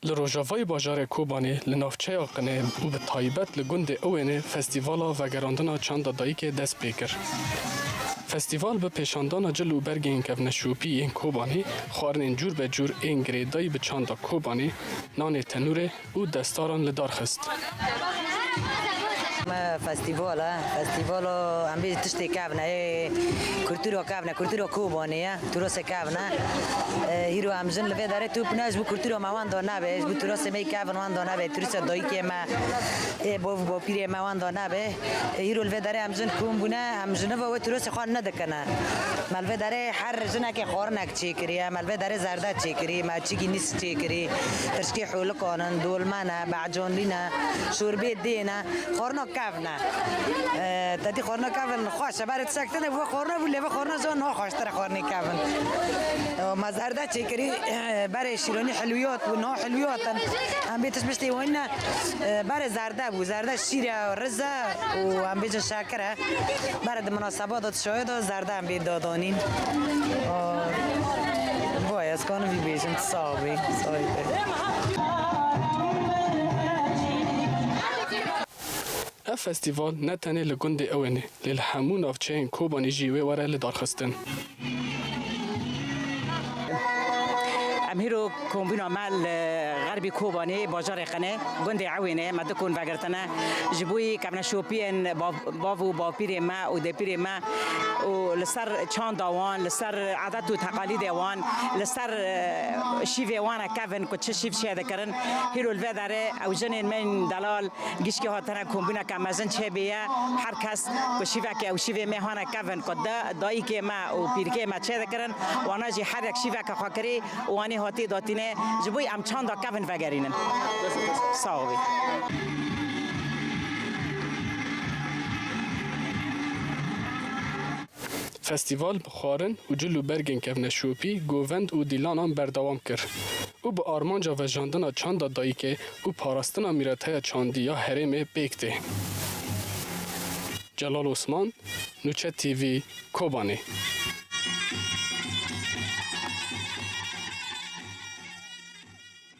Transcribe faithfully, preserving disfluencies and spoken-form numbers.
Li rojavayê bajarê Kobanê, li navçeya Qinê û bi taybet li gundê Ewênê festîvala vegerandina çanda dayikê dest pê kir. Festîval bi pêşandana cil û bergên kevneşopî yên Kobanê, xwarinên cûr be cûr ên girêdayî bi çanda Kobanê, nanê tenûrê û destaran li dar xist. Me festîval e, festîvalo em bê tiştê kevne, ê kultûra kevne, kultûra Kobanê ye. Tirosê kevne. E, hîro em jin li vê derê top ne, ji bo kultûra me wenda nebe, ji bo tirosê me yê kevin wenda nebe, tirosê dayikê me, ê bav û bapîrê me wenda nebe. E, hîro li vê derê em jin kom bûne, em ji niva wê tirosê xwe nedikine. Me li vê derê her jinekê xwarinek çêkiriye, me li vê derê zerde çêkirî, me çîkî nîs çêkirî, tirşkê holikan in, dolme ne, becanlî ne, şorbê dê ne. Xwarina kevn e. E, te dî xwarina kevn xweş e. Berê tiştek tune bû xwarina bû, lê vê xwarina jan niha xweştir e xwarinê kevn. E, me zerde çêkirî, e, berê şîranî hilwiyat bû, niha hilwiyat in. Em bê tişt biştê wayne, e, berê zerde bû. Zerde şîr e, riz e û em bêjin şekir e. Berê di munasebata şoyê de zerde em bê dadanîn. Aa, vay, ez kanim vî bêjim, tu sax bî, sax bî. Ev festîval ne tenê li gundê Ewênê, lê li hemû navçeyên Kobanê jî wê were lidarxistin. Em hîro kombîna me li Xerbî Kobanê, bajarê Qinê, gundê Ewênê me du kon vegirtine. Ji bo kevneşopiyên bav-, bav û bapîrê me û dêpîrê me û li ser çanda wan, li ser edet û teqalîdê wan, li ser, e, şîvê wan e kevin ku çi şîv çêdikirin. Hîro li vê derê ew jinên me yên delal, gişkî hatine kombîneke mezin çêbûye. Her kes ku şîveke ew şîvê me hane kevin ku da-, dayikê me û pîrkê me çêdikirin, wana jî her yek şîveke xwe kirî û wanî hatî datîne ji bo em çanda kevin vegerînin. Sax bî. Festîval bi xwarin û cil û bergên kevneşopî, govend û dîlanan berdewam kir û bi armanca vejandina çanda dayikê û parastina mîreteya çandî ya herêmê pêk tê. Celal Osman, Nûçe T V, Kobanê.